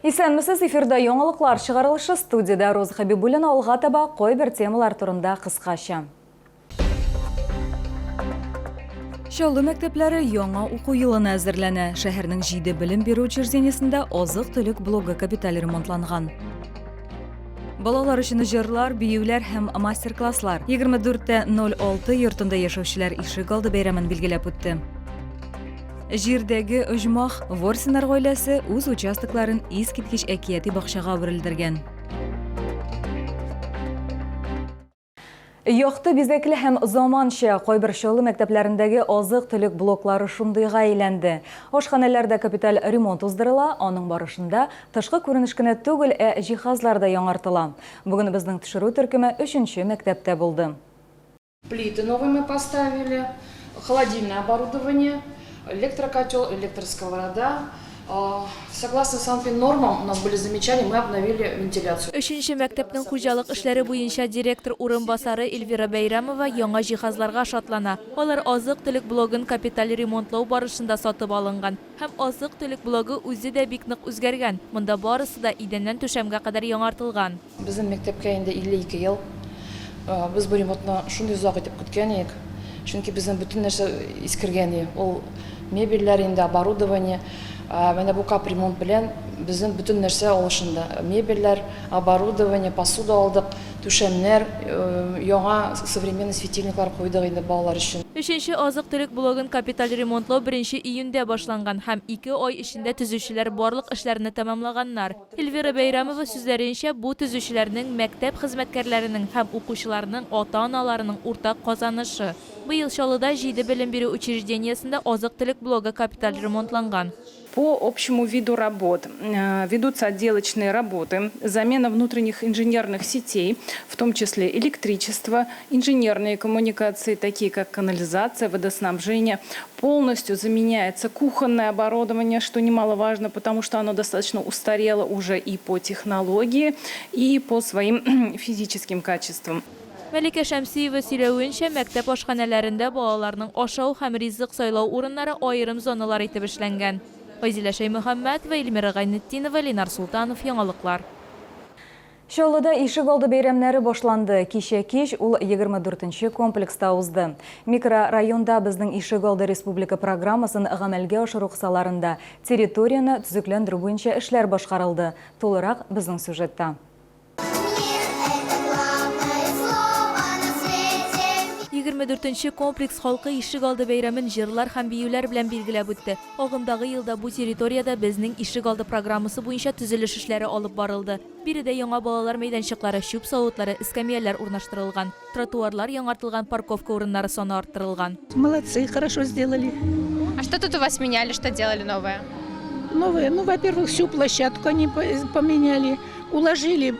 Исәнмесез, эфирда яңалыклар чыгарылышы студиядә Роза Хәбибуллина алга таба кайбер темалар турында кыскача. Чаллы мәктәпләре яңа уку елына әзерләнә. Шәһәрнең җиде белем бирү учреждениесендә азык-төлек блогы капиталь ремонтланган. Балалар өчен җырлар, биюләр һәм мастер-класслар. 24.06 йортында яшәүчеләр ишек алды бәйрәмен билгеләп үтте. Җирдәге оҗмах Ворсиннар гаиләсе үз участокларын искиткеч әкияти бакчага әверелдергән. Якты бизәкле һәм заманча кайбер Чаллы мәктәпләрендәге азык-төлек блоклары шундыйга әйләнде. Ашханәләрдә капиталь ремонт уздырыла, аның барышында тышкы күренеш кенә түгел, ә җиһазлар да яңартыла. Бүген безнең төшерү төркеме өченче мәктәптә булды. Плиты новые мы поставили, холодильное оборудование, электрокотел, электросковорода. Согласно санпин нормам, у нас были замечания, мы обновили вентиляцию. Өченче мәктәпнең хуҗалык эшләре буенча директор урынбасары Эльвира Бәйрәмова яңа җиһазларга шатлана. Алар азык-төлек блогын капиталь ремонтлау барышында сатып алынган. Һәм азык-төлек блогы үзе дә бик нык үзгәргән, монда барысы да идәннән түшәмгә кадәр яңартылган. Безнең мәктәпкә инде 52 ел. Без бу ремонтны шундый озак итеп көткән идек. Чөнки безнең бөтен нәрсә искергән иде. Ул мебельләр инде, оборудование. Менә бу капремонт белән безнең бөтен нәрсә алышынды. Мебельләр, оборудование, посуда алдык, түшәмнәр, яңа современный светильниклар куйдык инде балалар өчен. Өченче азык-төлек блогын капиталь ремонтлау беренче июньдә башланган һәм ике ай эчендә төзүчеләр барлык эшләрне тәмамлаганнар. Эльвира Бәйрәмова сүзләренчә, бу төзүчеләрнең, мәктәп хезмәткәрләренең һәм укучыларның ата-аналарының уртак казанышы. Быел Чаллыда җиде белем бирү учреждениесендә азык-төлек блогы капиталь ремонтланган. По общему виду работ ведутся отделочные работы, замена внутренних инженерных сетей, в том числе электричество, инженерные коммуникации, такие как канализация, водоснабжение. Полностью заменяется кухонное оборудование, что немаловажно, потому что оно достаточно устарело уже и по технологии, и по своим физическим качествам. Мәликә Шәмсиева сөйләвенчә, мәктәп ашханәләрендә балаларның ашау һәм ризык сайлау урыннары аерым зоналар итеп эшләнгән. Айзилә Шәймөхәммәтова, Эльмира Гайнетдинова, Ленар Солтанов, Яңалыклар. Чаллыда ишек алды бәйрәмнәре башланды. Кичә кич ул 24 нче комплекста узды. Микрорайонда Безнең ишек алды республика программасын гамәлгә ашыру кысаларында территорияне төзекләндерү буенча эшләр башкарылды. Тулырак безнең сюжетта. 24 нче комплекс халкы ишек алды бәйрәмен җырлар һәм биюләр белән билгеләп үтте. Агымдагы елда бу территориядә Безнең ишек алды программасы буенча төзелеш эшләре алып барылды. Биредә яңа балалар мәйданчыклары, чүп савытлары, эскәмияләр урнаштырылган. Тротуарлар яңартылган, парковка урыннары саны арттырылган. Молодцы, хорошо сделали. А что тут у вас меняли, что делали новое? Новое, ну, во-первых, всю площадку они поменяли, уложили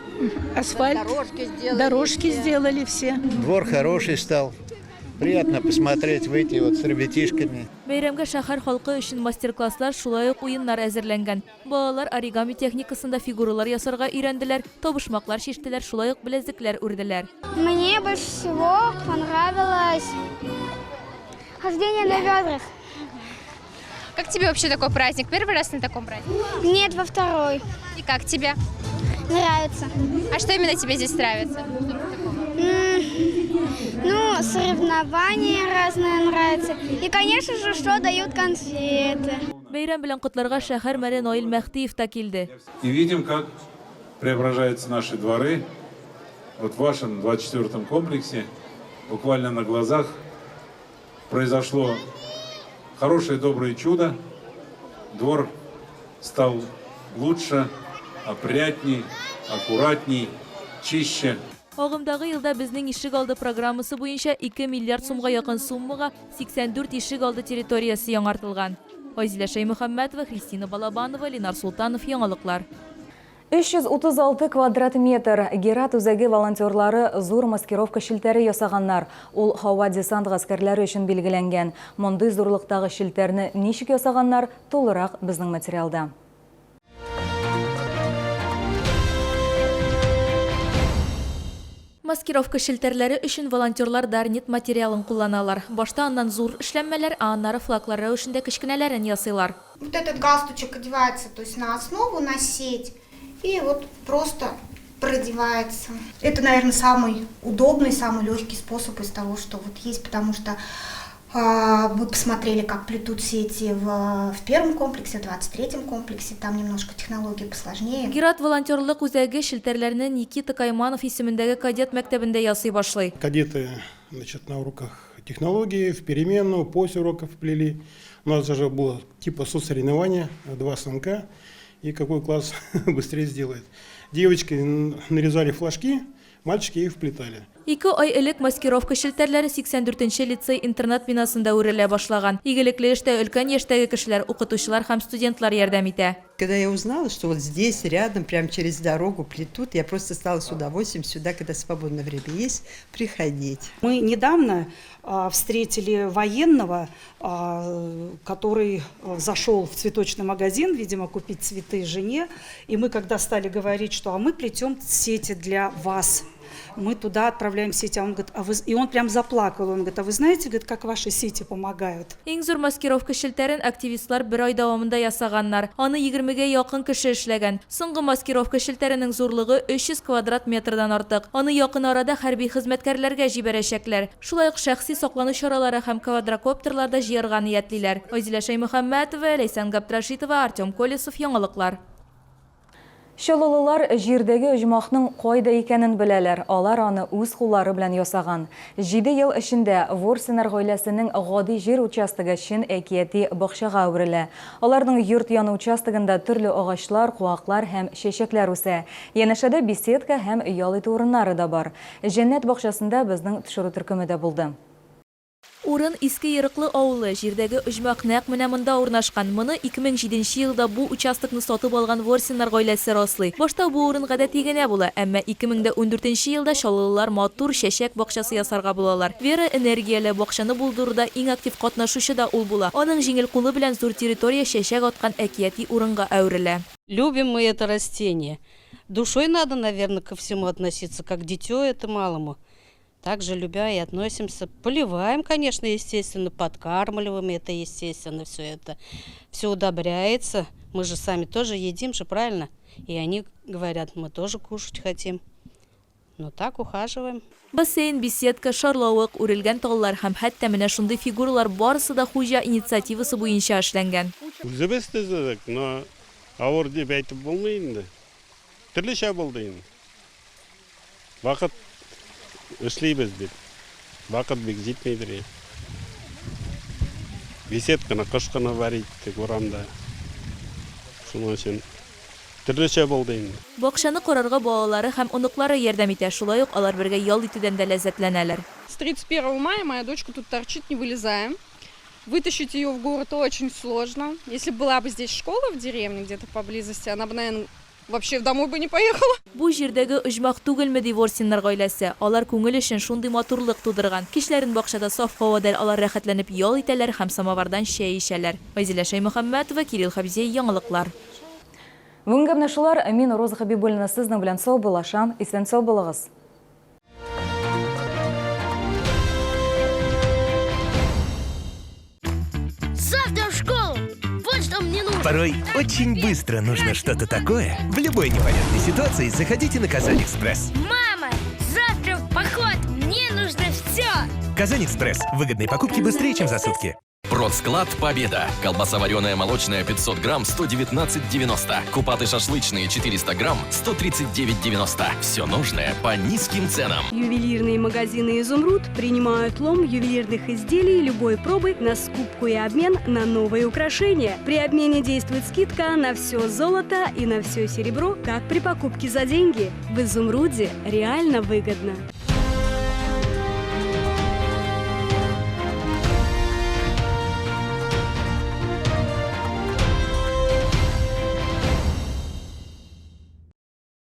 асфальт, дорожки сделали, дорожки сделали все. Двор хороший стал. Приятно посмотреть, выйти вот с ребятишками. Бәйрәмгә шәһәр халкы өчен мастер-класслар, шулай ук уеннар әзерләнгән. Балалар оригами техникасында фигуралар ясарга өйрәнделәр, табышмаклар чиштеләр, шулай ук беләзекләр үрделәр. Мне больше всего понравилось хождение на ведрах. Как тебе вообще такой праздник? Первый раз на таком празднике? Нет, во второй. И как тебе? Нравится. А что именно тебе здесь нравится? Ну, соревнования разные нравятся. И, конечно же, что дают конфеты. Бәйрәм белән котларга шәһәр мэры Наил Мәһдиев та килде. И видим, как преображаются наши дворы. Вот в вашем 24-м комплексе буквально на глазах произошло хорошее, доброе чудо. Двор стал лучше, опрятней, аккуратней, чище. Агымдагы елда Безнең ишек алды программасы буенча 2 миллиард сумга якын суммага 84 ишек алды территориясе яңартылган. Айзилә Шәймөхәммәтова, Христина Балабанова, Ленар Солтанов, Яңалыклар. 336 квадрат метр Герат үзәге волонтерлары зур маскировка челтәре ясаганнар. Ул һава-десант гаскәрләре өчен билгеләнгән. Мондый зурлыктагы челтәрне ничек ясаганнар, тулырак безнең материалда. Маскировка челтәрләре өчен волонтерлар дарнит материалын кулланалар. Башта аннан зур эшләнмәләр, ә аннары флаглар рәвешендә кечкенәләрен ясыйлар. Вот этот галстучек одевается, то есть на основу, на сеть, и вот просто продевается. Это, наверное, самый удобный, самый легкий способ из того, что вот есть, потому что мы посмотрели, как плетут сети в первом комплексе, в 23-м комплексе, там немножко технология посложнее. Герат волонтерлык үзәге челтәрләрне Никита Кайманов исемендәге кадет мәктәбендә ясый башлый. Кадеты, значит, на уроках технологии, в перемену, после уроков плели. У нас даже было типа соцсоревнования, два станка, и какой класс быстрее сделает. Девочки нарезали флажки, мальчики их вплетали. Ике ай элек маскировка челтәрләре 84 нче лицей-интернат бинасында үрелә башлаган. Игелекле эштә өлкән яшьтәге кешеләр, укытучылар һәм студентлар ярдәм итә. Когда я узнала, что вот здесь, рядом, прямо через дорогу плетут, я просто стала с удовольствием сюда, когда свободное время есть, приходить. Мы недавно встретили военного, который зашел в цветочный магазин, видимо, купить цветы жене. И мы, когда стали говорить, что а мы плетем сети для вас, мы туда отправляем сети, а он говорит, а вы... и он прям заплакал, он говорит, а вы знаете, говорит, как ваши сети помогают? Иң зур маскировка челтәрен активистлар бер ай дәвамында ясаганнар. Аны 20гә якын кеше эшләгән. Соңгы маскировка челтәренең зурлыгы 300 квадрат метрдан артык. Аны якын арада хәрби хезмәткәрләргә җибәрәчәкләр. Шулай ук шәхси саклану чаралары һәм квадрокоптерлар да җыярга ниятлиләр. Айзилә Шәймөхәммәтова, Ләйсән Габдрашитова, Артем Колесов, Яңалыклар. Чаллылылар җирдәге оҗмахның кайда икәнен беләләр. Алар аны үз куллары белән ясаган. 7 ел эчендә Ворсиннар гаиләсенең гади җир участогы чын әкияти бакчага әверелә. Аларның йорт яны участогында төрле агачлар, куаклар һәм чәчәкләр үсә. Янәшәдә беседка һәм ял итү урыннары да бар. Җәннәт бакчасында безнең төшерү төркеме дә булды. Урын Иске Ерыклы авылы, җирдәге оҗмах нәкъ менә монда урнашкан. Моны 2007 нче елда бу участокны сатып алган Ворсиннар гаиләсе раслый. Башта бу урын гадәти генә була, әмма 2014 нче елда чаллылылар матур чәчәк бакчасы ясарга булалар. Вера энергияле, бакчаны булдыруда иң актив катнашучы да ул була. Аның җиңел кулы белән зур территория чәчәк аткан әкияти урынга әверелә. Любим мы это растение. Душой надо, наверное, ко всему относиться, как дитё это малому. Так же любя и относимся. Поливаем, конечно, естественно, подкармливаем это, естественно, все это. Все удобряется. Мы же сами тоже едим же, правильно? И они говорят, мы тоже кушать хотим. Ну так ухаживаем. Бассейн, беседка, шарлавык, үрелгән таллар һәм хәтта менә шундый фигуралар барысы да хуҗа инициативасы буенча эшләнгән. Үзебез төзедек, но авыр дип әйтеп булмый инде. Төрлечә булды инде. Вакыт эшлибез дип. Вакыт бик җитмидер. Беседканы кыш кына варить иттек урамда. Шуның өчен төрлечә булды инде. Бакчаны карарга балалары һәм оныклары ярдәм итә, шулай ук алар бергә ял итүдән дә ләззәтләнәләр. С 31 мая моя дочка тут торчит, не вылезая. Вытащить ее в город очень сложно. Если была бы здесь школа в деревне где-то поблизости, она бы, наверное, вообще домой бы не поехала. Бу җирдәге оҗмах түгелме, ди Ворсиннар гаиләсе. Алар күңел өчен шундый матурлык тудырган. Кичләрен бакчада саф һавада алар рәхәтләнеп ял итәләр һәм самовардан чәй эчәләр. Айзилә Шәймөхәммәтова, Кирилл Хәбзиев, Яңалыклар. Бүгенгә менә шулар. Мин Роза Хәбибуллина сезнең белән саубуллашам. Исән-сау булыгыз. Завтра в школу! Вот что мне нужно! Порой очень быстро нужно что-то такое. В любой непонятной ситуации заходите на Казань-Экспресс. Мама, завтра в поход! Мне нужно все! Казань-Экспресс. Выгодные покупки быстрее, чем за сутки. Продсклад Победа. Колбаса вареная молочная 500 грамм 119,90. Купаты шашлычные 400 грамм 139,90. Все нужное по низким ценам. Ювелирные магазины «Изумруд» принимают лом ювелирных изделий любой пробы на скупку и обмен на новые украшения. При обмене действует скидка на все золото и на все серебро, как при покупке за деньги. В «Изумруде» реально выгодно.